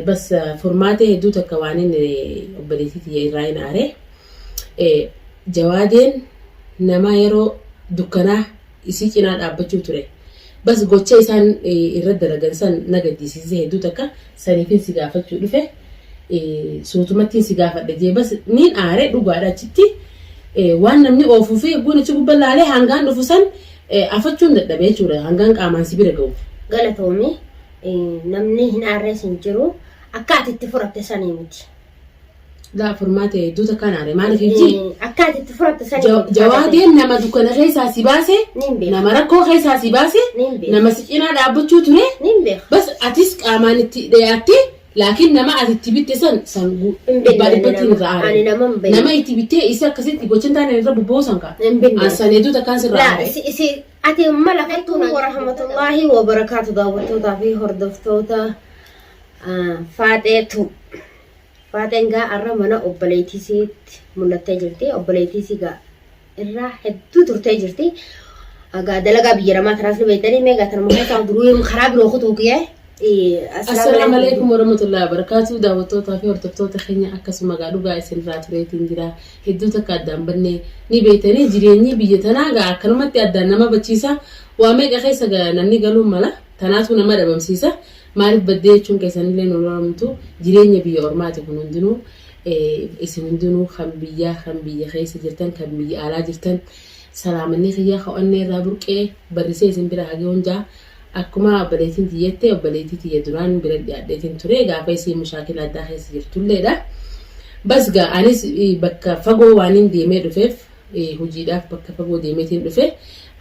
Bas furmaatee hedduu takka waan inni obboleettii tiyya irraa hin aare. Jawaadeen nama yeroo dukkanaa isii cinaa dhaabbachuu ture. Bas gocha isaan irra dalagan san na gaddisiise hedduu takka saniifin si gaafachuu dhufe. Suutumattiin si gaafadha jee bas niin aare dhugaadha achitti waan namni oofuu fi hogguun achi gubbaa laalee hangaan dhufu san afachuun dadhabe jechuudha hangaan qaamaan si bira ga'u. Galatoomi. Namni hin aarrees hin jiru. Akka ati itti furatte sanii miti. Laa furmaate hedduu takkaan aare maaliif hijji? Akka ati itti furatte sanii miti. Jawaadeen nama dukkana keessaa si baase, Niin beeka. nama rakkoo keessaa si baase, Niin beeka. nama si cinaa dhaabbachuu ture. Niin beeka. Bas atis qaamaan itti dhiyaatte laakiin nama ati itti bitte san san Hin binne dhibbaa ani dhibbatti nama. irra aare. Ani nama hin binne. Nama itti bittee isa akkasitti gocha hin taane irra bobba'uu san kaa. Hin binne. An san hedduu takkaan sirra Laa aare. isi isi ati mala kottuu warahmatullaahi wabarakaatu daawwattootaa fi hordoftoota faaxeetu. Faaxeen gaa arra mana obboleettiisiitti mul'attee jirti. Obboleettiisii gaa irraa hedduu turtee jirti. Gaa dalagaa biyya namaa tanaas ni beektanii mee gaa tanuma keessaa duruu karaa biroo kutuu kiyee. Assalaamu alaikum warahmatullahi wabarakatuh daawwattootaa fi hordoftoota keenya akkasuma gaa dhugaa isin irraa tureetiin jira hedduu takka addaan bannee ni beektanii jireenyi biyya tanaa gaa akkanumatti addaan nama bachiisa waa meeqa keessa gaa namni galuun mala tanaatu nama dhabamsiisa maaliif baddee jechuun keessanillee nu lolamtu jireenya biyya ormaati kun hundinuu isin hundinuu kan biyyaa kan biyya keessa jirtan kan biyya alaa jirtan salaamanni kiyya ka onnee irraa burqee barrisee isin bira hagee hunjaa Akkuma obboleettiin tiyya jette obboleettii tiyya duraan bira dhiyaadheetiin ture gaafa isiin mushaakila addaa keessa jirtulleedha. Bas gaa anis bakka fagoo waaniin deemee dhufeef hojiidhaaf bakka fagoo deemeetiin dhufe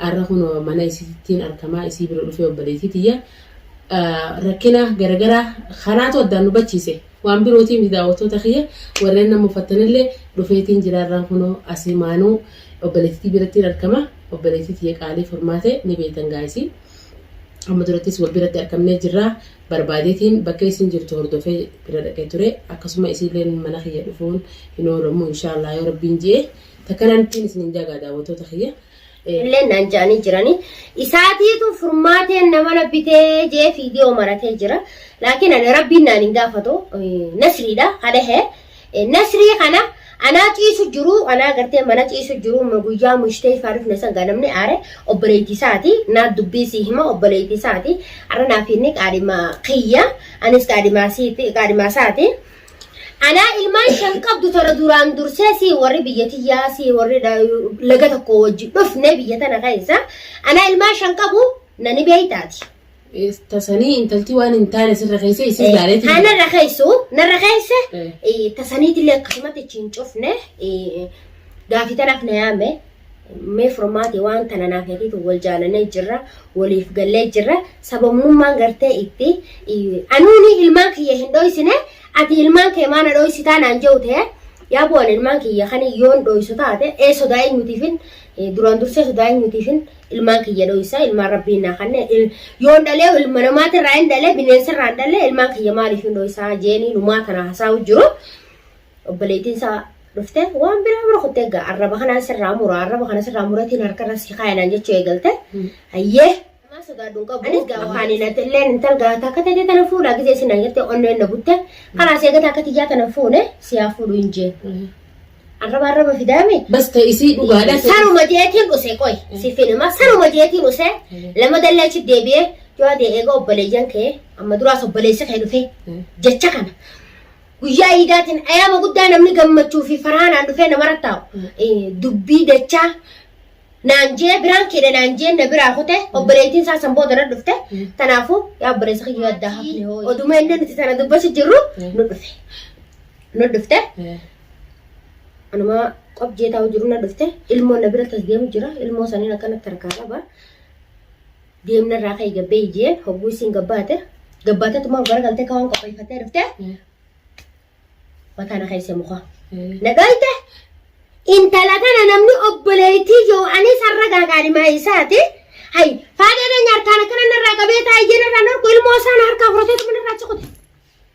har'a kunoo mana isiittiin arkamaa isii bira dhufee obboleettii tiyya rakkina garagaraa kanaatu addaan nu bachiise. Waan birootii miti daawwattoota kiyya warreen nama uffattanillee dhufeetiin jira irraan kunoo asimaanuu obboleettii birattiin argama. Obboleettii tiyya qaalii furmaate ni beektan gaayisii. Amma durattis wal biratti argamnee jirra. Barbaadeetiin bakka isin jirtu hordofee bira dhaqee ture. Akkasuma isiilleen mana kiyya dhufuun hin oolamu inshaallah yoo rabbiin ji'e. Takkanaan ittiin isin hin jaagaa daawwattoota kiyya. Illee naan ja'anii jirani. Isaatiitu furmaateen nama na bitee jee fiidiyoo maratee jira. Laakiin ani rabbiin naan hin gaafatu. Nasriidha kadhahe. Nasrii kana anaa ciisu jiru anaa gartee mana ciisu jiru guyyaa mushtee ifaa dhufne san gaa namni aare obboleettii isaati naa dubbii sii hima obboleettii isaati arra naaf inni qaadhima kiyya anis qaadhimaa siiti qaadhimaa isaati. Anaa ilmaan shan qabdu tana duraan dursee sii warri biyya tiyyaa sii warri laga tokko wajji dhufne biyya tana keessa anaa ilmaan shan qabu nani beeytaati. Tasanii intalti waan hin taane sirra keessa isis laaleetiin. Haa narra keessu narra keessa tasaniitillee akkasumatti achi hin cufne gaafii tanaaf na yaame mee furmaate waan tana naaf yatiitu wal jaalanee jirra waliif gallee jirra sababnummaan gartee itti anuuni ilmaan kiyya hin dhoysine ati ilmaan kee maana dhoysitaa naan jedhu ta'e yaa bu'an ilmaan kiyya kan yoon dhoysu taate ee sodaa eenyutiifin duraan dursee sodaa eenyutiifin ilmaan kiyya dhoysa ilmaan rabbiin naa kanne yoon dhalee ilma namaatirraa hin dhalee bineensirraa hin dhalee ilmaan kiyya maaliif hin dhoysaa jeenii numaa tana hasaa'u jiru. Obboleettiin isaa dhufte waan biraa bira kuttee egaa arraba kanaan sirraa mura arraba kana sirraa muratiin harkarra si kaaya naan jechuu eegalte. Hayyee. Namaa sodaadhu hin qabu. Anis gaafa afaaniin ati illeen intal gaata akka ta'e tana fuudha gisee isin naan jette onneen na butte. Kalaas eegata akka tiyyaa tana fuune si haa fuudhu hin jeen. Arraba arraba fidaame. Bas ta'e isii dhugaadha. Sanuma jeetiin dhuse qoy siifin hima sanuma jeetiin dhuse lama dallee achi deebi'ee yoo adee eega obboleeyyan kee amma duraas obboleessi kee dhufe jecha kana Guyyaa iidaatiin ayaama guddaa namni gammachuu fi faraanaan dhufee namarra taa'u dubbii dachaa naan jee biraan keedha naan jee na biraa kute obboleettiin isaa san booda na dhufte tanaafuu yaa obboleessa kiyyoo addaa hafne hoo oduma inni nuti tana dubbachu jirru nu dhufe nu dhufte anuma qof jee taa'u jiru na dhufte ilmoon na bira tas deemu jira ilmoo saniin akkanatti harkaa qaba. Deemna irraa ka'e gabbee ijeen hogguu isiin gabbaate gabbaateetuma garagaltee ka waan qopheeffattee dhufte mataa na keessa muka. Na dhoyte intala tana namni obboleettii jiru anis har'a gaagaadhimaa isaati. Hay faadhee keenya harkaan akkana narraa qabee taa'ee narraa norku ilmoo isaan harkaa fudhateetuma narraa achi kute.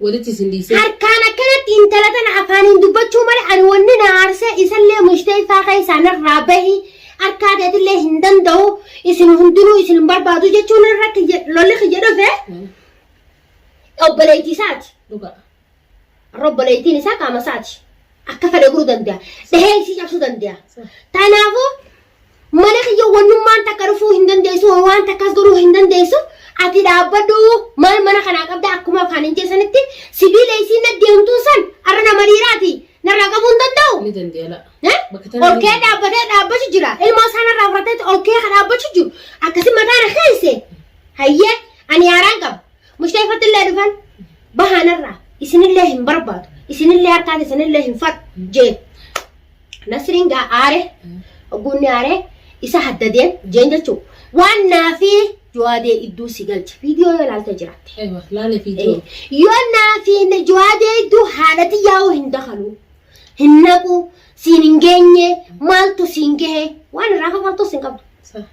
Walitti isin dhiisee. Harkaan akkanatti intala tana afaaniin dubbachuu malee ani wanni na aarsee isallee mushtee ifaa keessaa narraa bahi harkaa teetillee hin danda'u isin hundinuu isin hin barbaadu jechuun irra kiyya lolli kiyya dhufe obboleettii isaati. Dhugaa. Har'a obboleettiin isaa qaama isaati. Akka fedhe godhuu danda'a. Dhahee isii cabsuu danda'a. Kanaafuu mana kiyya wannummaan takka dhufuu hin dandeessu, waan takkas godhuu hin dandeessu. Ati dhaabbadhu maal mana kanaa qabda akkuma afaan hin jeessanitti sibiila isiin na deemtuu san har'a nama dhiiraati narraa qabuu hin danda'u. Ni dandeenya la. Eh? Bakka tana Ol kee dhaabbatee dhaabbachu jira. Ilmoo isaa narraa fudhatee ol kee ka dhaabbachu jiru. Akkasi mataa na keesse. Hayyee ani haaraan qaba. Mushteeffatti illee dhufan bahaa narraa isinillee hin barbaadu. Isinillee harkaan isinillee hin fadhu jeen. Nasriin gaa aare ogguunni aare isa haddadeen jeen jechuun waan naafi Jawaadee idduu si galche viidiyoo yoo ilaalte jiraatte. Ewa laale viidiyoo. Yoo naafi Jawaadee idduu haadha xiyyaa'uu hin dakalu hin naqu siin hin geenye maaltu siin gahe waan irraa kafaltus hin qabdu.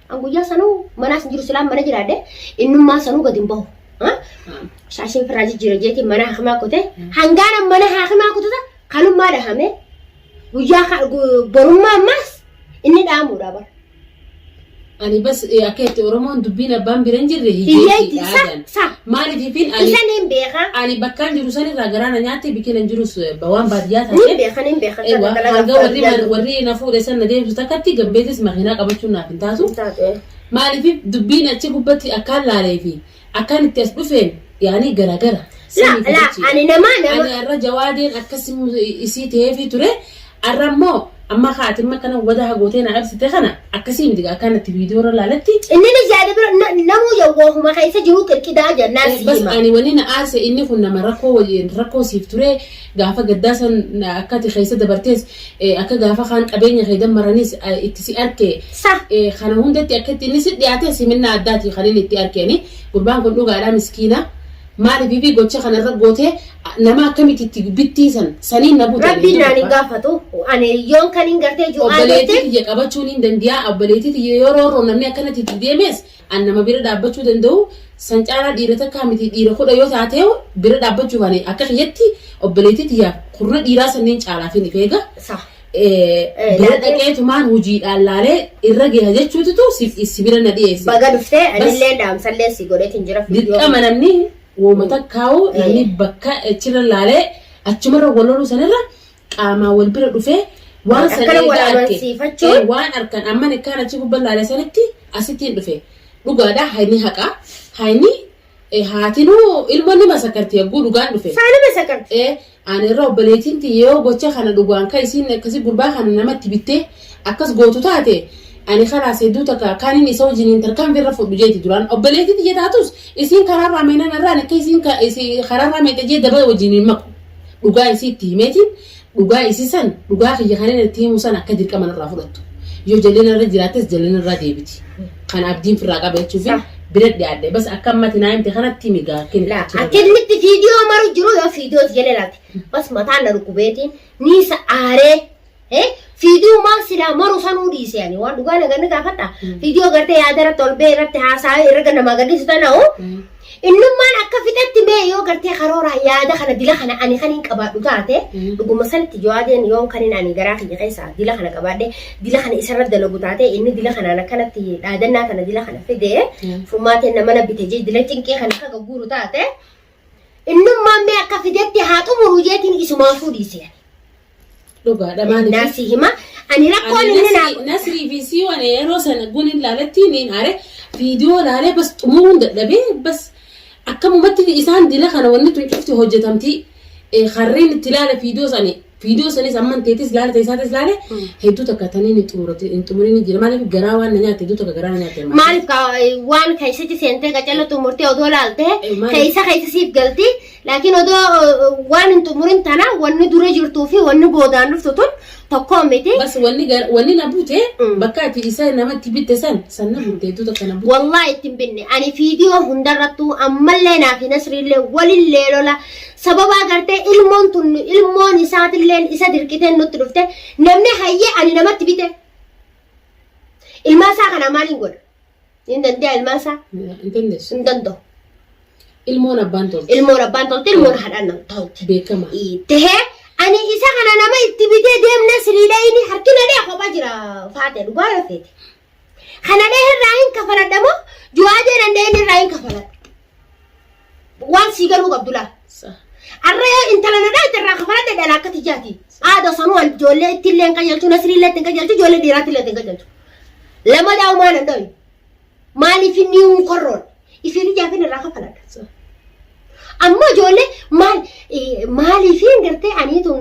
An guyyaa sanuu manaas hin jiru silaan mana jiraadhe innummaa sanuu gadi hin bahu. Shaashiin firraa jijjiira jeetiin mana hakimaa kute hangaan mana hakimaa kutata kanummaa dhahame guyyaa borummaa ammaas inni dhaamuudha bara. Ani bas akka itti Oromoon dubbiin abbaan bira hin jirre Hiyyeetti hiyyeetti sa aadan. sa Maaliif ifin ani isa niin beeka ani bakkaan jiru sanirraa garaa na nyaatte biqila hin jirus waan baadiyyaa niin taate. beeka niin beeka Ewa kana hanga dalagaa warri baadiyyaa warri na fuudhe san na deemsu takkatti gambeetis makiinaa qabachuun naaf hin taatu. taate. Maaliif dubbiin achi gubbatti akkaan laalee fi akkaan itti as dhufeen yaani garagara. La la ani nama nama Ani har'a jawaadeen akkas isii ta'eefii ture. Har'a immoo amma haatimma kana wada hagootee na ibsite kana akkasii miti akkaan itti viidiyoo irra laaletti. Inni ni yaada bira namuu yawwaahuma keessa jiru qirqidaa jennaan si Bas hima. ani wani na aarse inni kun nama rakkoo waliin rakkoo siif ture gaafa gaddaa san akka ati keessa dabartees akka gaafa kaan qabeenya kee dammaranis itti si arke Sa. Kana hundatti akka itti inni si dhiyaate simannaa addaati kan inni itti arkeeni gurbaan kun dhugaadhaa miskiina maaliif fi gocha kana irra gootee nama akkamitti itti bittii san saniin na bute. Rabbiin naan hin gaafatu. Ani yoon kan hin gartee jiru Obboleettii aanutti tiyya qabachuun hin dandiyaa. Obboleettii tiyya yoo roorroo namni akkanatti itti deemes an nama bira dhaabbachuu danda'u. San caalaa dhiira takkaa miti dhiira kudha yoo taatee bira dhaabbachuuf ani akka kiyyatti obboleettii tiyyaaf kurna dhiiraa sanniin caalaaf hin ifeega. Sa. Bira dhaqeetumaan hojiidhaan laalee irra gaha jechuututu si bira na dhiyeesse. Baga dhuftee anillee dhaamsallee si godheetiin jira viidiyoo. Dirqama namni wooma takkaa'u namni bakka achirra laalee achumarra wal loluu sanirra qaamaan wal bira dhufee waan san Akkana wal eega arke amansiifachuun. Waan arkan amma nikkaan achi gubbaa laalee sanitti asittiin dhufe dhugaadha hayni haqa hayni haatinuu ilmoon ni masakarti yagguu dhugaan dhufe. Saani masakarti. Ani irra obboleettiin tiyya yoo gocha kana dhugaan ka isiin akkasi gurbaa kana namatti bittee akkas gootu taate ani kalaas hedduu takka kaaniin isa wajjin tarkaanfii irra fudhu jeeti duraan obboleettii tiyya taatus isiin karaarraa meenan irraan akka isiin karaarraa meexa jee daba wajjin hin maku dhugaa isii itti himeetiin dhugaa isii san dhugaa kiyya kanneen itti himu san akka dirqama narraa fudhattu yoo jalleen irra jiraattes jalleen irraa deebiti kan abdiin firraa qaba jechuuf bira dhiyaadhe bas akka ammati naa himte kanatti himi gaa akka inni La achirra akka inni itti viidiyoo maru jiru yoo viidiyoo jala laate bas mataan na dhukkubeetiin niisa aaree viidiyoo maan silaa maru sanuu dhiise ani waan dhugaa na ganni gaafadha viidiyoo gartee yaada irratti ol ba'e irratti haasa'ee irra namaa gadhiisu tana'u innummaan akka fixetti mee yoo gartee karoora yaada kana dila kana ani kan hin qabaadhu taate dhuguma sanitti jawaadeen yoon kan hin ani garaa kiyya keessaa dila kana qabaadhe dila kana isarra dalagu taate inni dila kanaan akkanatti dhaadannaa kana dila kana fide furmaateen nama na bite jee dila cinqii kana akka gagguuru taate innummaan mee akka fidetti haa xumuru jeetiin isumaafuu dhiise. Dhugaadha maaliif? Naasii hima ani rakkoon inni naa Nasrii fi Siwan yeroo sana gun hin laaletti niin are viidiyoo laalee bas xumuruun dadhabee bas akkamumatti isaan dila kana wanni tun cufti hojjetamti harreen itti laale viidiyoo sani viidiyoo sanis amman teetis laale teessaatis laale hedduu takka taniin hin xumurate hin xumurin jira maaliif garaa waan na nyaatte hedduu takka garaa na nyaatte. Maaliif waan keessatti seentee qacalla xumurtee odoo laalte Maaliif? keessa keessa siif galti laakiin odoo waan hin xumurin tana wanni dura jirtuu fi wanni boodaan dhuftu tun tokko miti. Bas wanni wanni na bute bakka ati isa namatti bitte san san na butte hedduu takka na butte. Wallahi itti hin binne ani fiidiyoo hundarrattuu ammallee naa fi Nasriillee walillee lola sababaa gartee ilmoon tun ilmoon isaatilleen isa dirqiteen nutti dhufte namni hayyee ani namatti bite ilmaan isaa kanaa maaliin godha hin danda'a ilmaan isaa Hin dandeessu. hin danda'u Ilmoon abbaan tolti. Ilmoon abbaan tolti ilmoon haadhaan nam tolti. Beekama. Tahee ani isa kana nama itti bitee deemna siriidha inni harki na dhee kophaa jira faate dhugaa yoo feete. Kana dhee irraa hin kafaladha moo juwaadee danda'een irraa hin kafaladha. Waan sii galuu qabdu laa. Intala na dhaayte irraa kafaladhe dhala akka tiyyaati. Aada sanuu an ijoollee ittillee hin qajeelchu, nasriillee itti hin qajeelchu, ijoollee dhiiraattillee itti hin qajeelchu. Lama daa'umaa nan dhawi. Maaliif inni hin korroon? Ifii tiyyaafin irraa kafaladha. Ammoo ijoollee maal maaliifiin gartee anii tun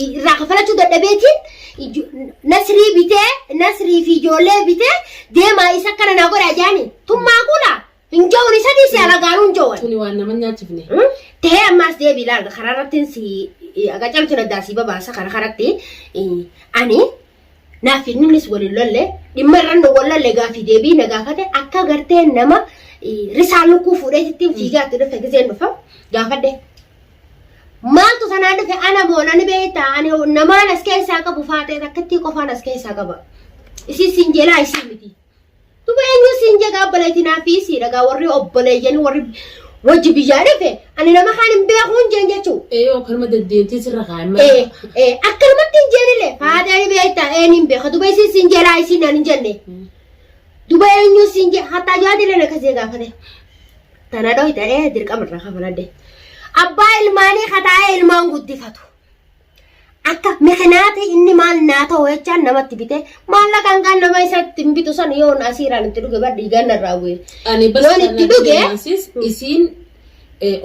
irraa kafalachuu dadhabeetiin nasrii bitee nasrii fi ijoollee bitee deemaa isa akkana naa godhaa jaani tun maaqula hin ja'uun isa dhiise alagaanuu hin ja'uun. Tuni waan nama nyaachifne. Tahee ammaas deebii ilaal karaa irratti si agacamtu addaa si babaasa karaa karatti ani Naaf innis wal hin lolle dhimma irra nu wal lolle gaafii deebii na gaafate akka gartee nama risaa lukkuu fuudhee ittiin fiigaa itti dhufe gizeen dhufa gaafadhe. Maaltu sanaan dhufe ana moo nani beektaa ani namaan as keessaa qabu faatee takkittii qofaan as keessaa qaba. Isii siin jelaa isii miti. Duba eenyu siin jegaa obboleetti naaf isii dhagaa warri obboleeyyan warri wajji biyyaa dhufe ani nama kaan hin beekuun jeen jechuu. Ee yoo kanuma deddeemtee sirra kaa'e Ee malee. ee akkanumatti hin jeenillee faatee ni beektaa een hin beeka duba isii siin jelaa isii naan hin jenne. Duba eenyu siin jee hattaa jaadileen akkasii gaafate. Tana dhoyte ee dirqama irraa kafaladhe. Abbaa ilmaanii kataa'ee ilmaan guddifatu. Akka mikinaati inni maal naa ta'u jechaan namatti bite maallaqaan kan nama isatti hin bitu san yoon asiiraan itti dhuge bar dhiigaan narraa bu'e. Ani bas Yoon itti dhuge Maasis isiin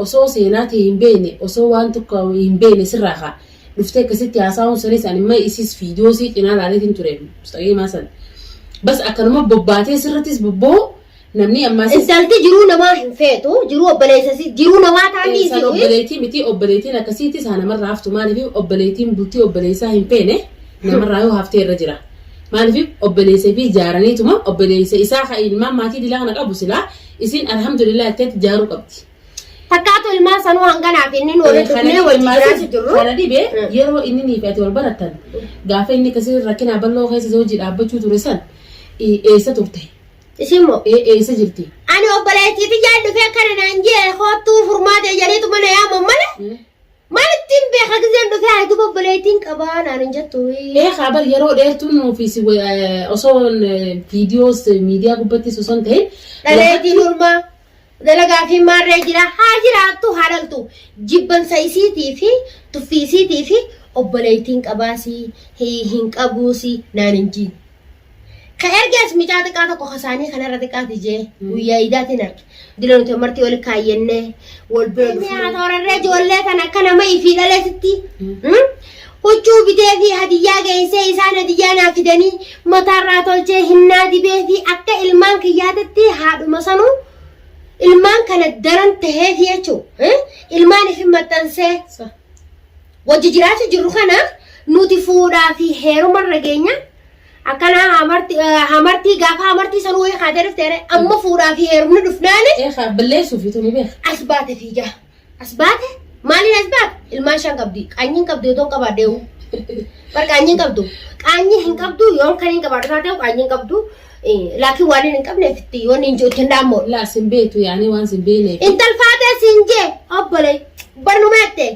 osoo seenaa ta'e hin beekne osoo waan tokko hin beekne sirraa kaa dhuftee akkasitti haasa'uun sanis ani immoo isiis viidiyoo sii cinaa laaleetiin ture mustaqiimaa san. Bas akkanuma bobbaatee sirrattis bobboo Namni ammaa sis Intalti jiruu namaa hin feetu, jiruu obboleessa si, jiruu namaa taanii San si obboleettii miti obboleettiin akkasiitti isaa namarraa haftu maaliif obboleettiin bultii obboleessaa hin feene namarraa yoo haftee irra jira. Maaliif obboleessa fi jaaraniituma obboleessa isaa kan ilmaan maatii dilaa kana qabu silaa isiin alhamdulillah jetteetti jaaruu qabdi. Takkaatu ilmaan sanuu hanganaaf inni nu walitti dhufnee wajji jiraachuu jirru. Kana dhibe yeroo inni nii fi ati wal barattan gaafa inni akkasii rakkinaa bal'oo keessa hojii dhaabbachuu ture san eessa turte? Isin moo? Ee eessa jirti? Ani obboleettii tiyyaan dhufee akkana naan jee koottuu furmaata jedhaniitu mana yaaman malee maal ittiin beeka gizeen dhufee ati duba obboleettiin qabaa naan hin jettu. Ee kaa bar yeroo dheertuun nuuf si osoo viidiyoos miidiyaa gubbattis osoo hin ta'in Dhaleetiin ulmaa dalagaa fi maarree jira haa jiraattu haa dhaltu jibbansa isiitii fi tuffii isiitii fi obboleettiin qabaasii hin qabuusii naan hin jiin. Ka ergees micaa xiqqaa tokko kasaanii kanarra xiqqaati jee guyyaa iidaatiin arge. Dila nuti marti wal kaayyannee wal bira dhufnee. Haa toorarree ijoollee kan akka nama ifii dhaleetitti. Huccuu bitee fi hadiyyaa geessee isaan hadiyyaa naa fidanii mataarraa tolchee hinnaa dibee fi akka ilmaan kiyyaatitti haadhuma sanuu ilmaan kana daran tahee fi jechuu ilmaan ifin maxxansee wajji jiraachuu jirru kana nuti fuudhaa fi heerumarra geenya Akkana hamarti hamartii gaafa hamartii sanuu wayii kaatee dhufte jedhee amma fuudhaa fi heerumni dhufnaani Ee kaa balleessuuf tuni beeka. as baate fiigaa. As baate maaliin as baate? Ilmaan shan qabdi. Qaanyiin qabdu yoo ta'u qabaadheewu. Bar qaanyiin qabdu. Qaanyii hin qabdu yoon kan hin qabaadhu taate qaanyiin qabdu. Laakiin waan hin qabneef itti yoon hin jiru itti hin dhaammoo. Laa sin beektu yaanii waan sin beekneef. Intal faatee siin jee obbolee barnumeette.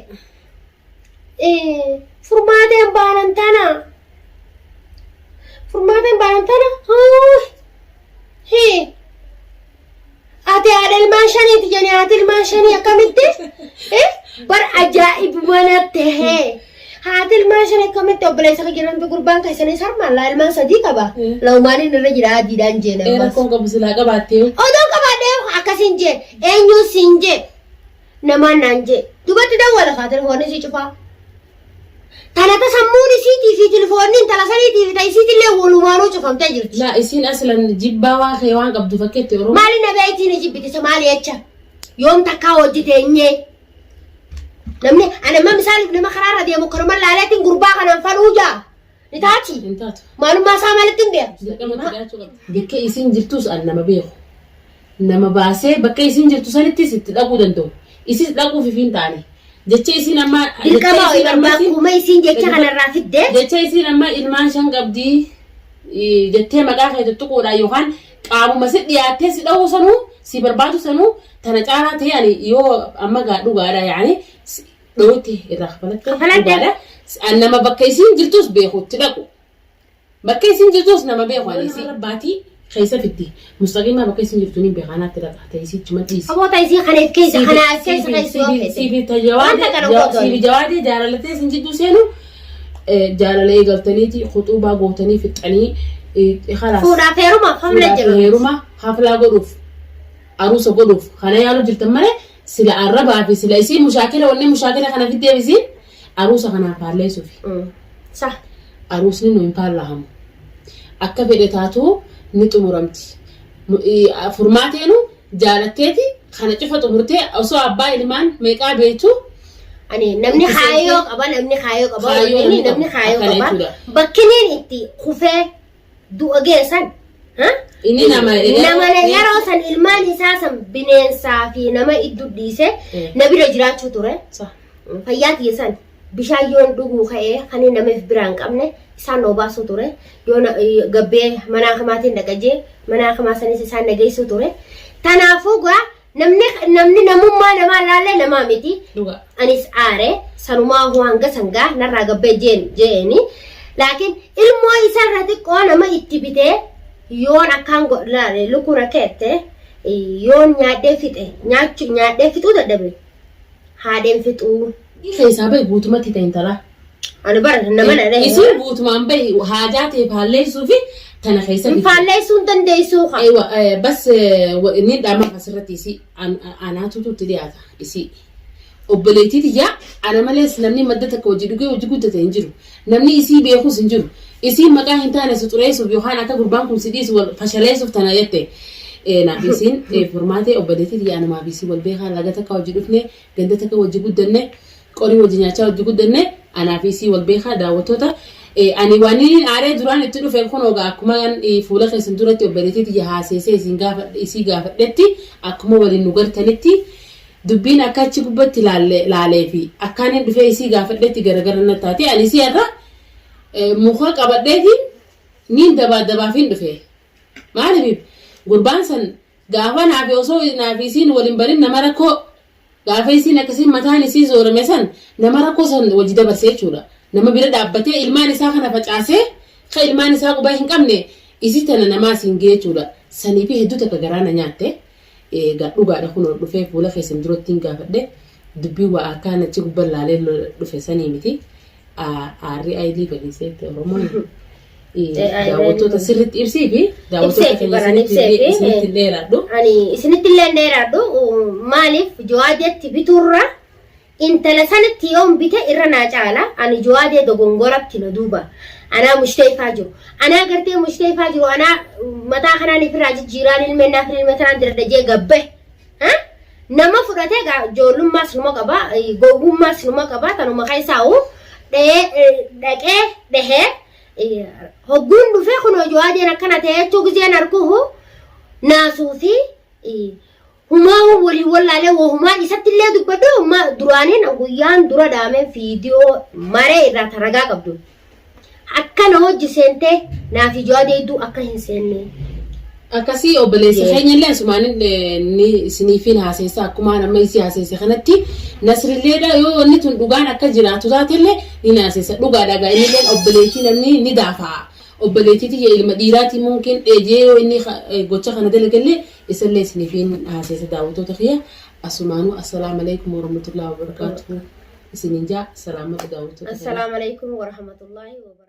Furmaateen baanan tana. Furmaateen baanan tana. Hii. Ati haadha ilmaan shaniiti jedhanii haati ilmaan shanii akkamitti? Bar ajaa'ibuma natti hee. Haati ilmaan shanii akkamitti obboleessa kan jedhamtu gurbaan keessanis harmaan laa ilmaan sadii qaba. Laumaaniin irra jira adiidhaan jeen Ee ammas. rakkoon qabu silaa qabaattee. Odoo qabaadhee akkasiin jee eenyuun siin jee. Namaan naan jee. Dubatti dawwala kaa telefoonni isii cufaa. Tana ta sammuun isiitii fi telefoonni intala saniitii fi ta isiitillee walumaanuu cufamtee jirti. Laa isiin aslan jibbaa waa kee waan qabdu fakkeetti Oromoo. Maali na beektii ni jibbiti isa maali jecha. Yoom takkaa hojii teenyee. Namni ani amma misaaliif nama karaarra deemu kanuma laaleetiin gurbaa kanaan fadhuu jaa. Ni taati. Hin taatu. Maalummaa isaa maalitti hin beeku. Dirqamatti dhiyaachuu qabdi. Bakka isiin jirtus an nama beeku. Nama baasee bakka isiin jirtu sanittis itti dhaquu danda'u. Isis dhaquuf hin taane. Jecha isiin amma jecha Dirqama isiin amma barbaakuma isiin jecha kanarraa fidde. jecha isiin amma ilmaan shan qabdii jettee maqaa kee tuttuquudhaan yookaan qaamuma si dhiyaattee si dhahuu sanuu si barbaadu sanuu tana caalaa ta'e ani yoo amma gaa dhugaadha yaani dhooyte irraa kafalatte Kafalatte. dhugaadha. An nama bakka isiin jirtus beeku itti dhaqu. Bakka isiin jirtus nama beeku ani isii. Baatii Keessa fiddi. Mustaqiimaa bakka isin jirtu ni beekaa naatti dhaqa. Ta'isii chuma dhiisi. Aboo ta'isii kana if keessa kana if keessa keessa yoo feete. Siifi Wanta kana gootoon. Siifi jawaadee jaalalatee isin jidduu seenu jaalala eegaltaniiti khuxuubaa gootanii fixxanii khalaas. Fuudhaaf heerumaaf hamla Fuudhaaf jiru. heeruma haflaa godhuuf aruusa godhuuf kana yaalu jirtan malee sila arrabaa fi sila isii mushaakila wanni mushaakila kana fiddeef isiin aruusa kanaan faalleessuufi. Sah. Aruusni nu hin faallahamu. Akka fedhe taatuu ni xumuramti. Furmaateenu jaalatteeti kana cufa xumurtee osoo abbaa ilmaan meeqaa beektu Ani namni Itti kaayyoo seentee qaba namni kaayyoo qaba Kaayyoo wanni namni namni qabu kaayyoo akkana qaba jechuudha. bakkiniin itti kufee du'a geessan ha? Inni nama nama yeroo san ilmaan isaa san bineensaa fi nama iddu dhiise Eh. na bira jiraachuu ture Sah. fayyaa tiyya san bishaan yoon dhuguu ka'ee kan nama if biraa hin qabne isaan na obaasuu ture yoo gabbee mana hakamaatiin dhaqajee mana hakamaa sanis isaan na geessuu ture tanaafuu gaa namni namni namummaa namaa laallee namaa miti Dhugaa. anis aare sanumaa hanga sangaa narraa gabbee jeen jeeni laakiin ilmoo isarra xiqqoo nama itti bitee yoon akkaan godhe lukkuu rakkeette yoon nyaadhee fixe nyaachuu nyaadhee fixuu dadhabe haadheen fixuu. Keessaa bahi guutumatti ta'e intalaa. Ani bara nama na dhahe. Isiin guutumaan bahi haajaa ta'e faalleessuu fi tana keessa Hin faalleessuu hin dandeessuu kaa. Ewa bas inni dhaamaaf asirratti isii anaatutu itti dhiyaata isii. Obboleettii tiyyaa ana malees namni madda takka hojii dhugee hojii guddate hin jiru. Namni isii beekus hin jiru. Isiin maqaa hin taane si xureessuuf yookaan akka gurbaan kun si dhiisu wal fashaleessuuf tana jette. Naaf isiin furmaatee obboleettii tiyya anumaaf isii wal beekaa laga takka hojii dhufne ganda takka hojii guddanne qorii hojii nyaachaa hojii guddanne anaaf isii wal beekaa daawwattoota. Ani waan inni aaree duraan itti dhufe kun ogaa akkuma fuula keessan duratti obboleettii tiyya haaseesee isiin gaafadhe isii gaafadhetti akkuma waliin nu gartanitti dubbiin akka achi gubbatti laalee fi akkaan inni dhufee isii gaafadhetti garagara na taate ani isii irra muka qabadheetiin niin dabaa dabaafiin dhufe. Maaliif gurbaan san gaafa naafi osoo naafi isiin waliin barin nama rakkoo gaafa isiin akkasiin mataan isii zoorame san nama rakkoo san wajji dabarse jechuudha. Nama bira dhaabbatee ilmaan isaa kana facaasee ka ilmaan isaa qubaa hin qabne isii tana namaa siin ga'e jechuudha. Sanii fi hedduu takka garaa na nyaatte. Egaa dhugaadha kunoo dhufee fuula keessan duratti hin gaafadhe dubbii waa akkaan achi gubbaan laalee dhufe sanii miti. Aarri ayilii gadiiseetti Oromoon daawwattoota sirriitti ibsii fi daawwattoota Ibseefi keenya baran isinitti ibseefi. isinitti hin dheeradhu. Ani isinitti illee hin dheeradhu maaliif jawaadeetti bituurra intala sanitti yoon bite irra naa caala ani jawaadee dogongoratti na duuba anaa mushteefaa jiru anaa gartee mushteefaa jiru anaa mataa kanaan ifirraa jijjiiraan ilmeen naaf ilma tanaan diradha jee gabbe nama fudhatee gaa ijoollummaas numa qaba gowwummaas numa qaba tanuma keessaa'u dhaqee dhahee hogguun dhufee kunoo jawaadeen akkana ta'e jechuu gizeen arkuhu naasuu fi humaa waliin wallaalee wahumaan isatti illee dubbadhu humaa duraaniin guyyaan dura dhaameen fiidiyoo maree irraa taragaa qabdu. Akkana hojji seentee naaf jawaadee iddoo akka hin seenne. Akkasii obboleessa keenya illee asumaan ni isiniifiin haaseessa akkuma amma isii haaseesse kanatti nasrilleedha yoo wanni tun dhugaan akka jiraatu taatellee ni naaseessa dhugaadha gaa innilleen obboleettii namni ni daafaa obboleettii tiyya ilma dhiiraatii mumkin dheejee yoo inni gocha kana dalagallee isallee isiniifiin haaseessa daawwattoota kiyya asumaanuu assalaamu alaikum warahmatullahi wabarakaatuhu isiniin jaa salaamatu daawwattoota keenya. Assalaamu alaikum warahmatullahi wabarakatuh.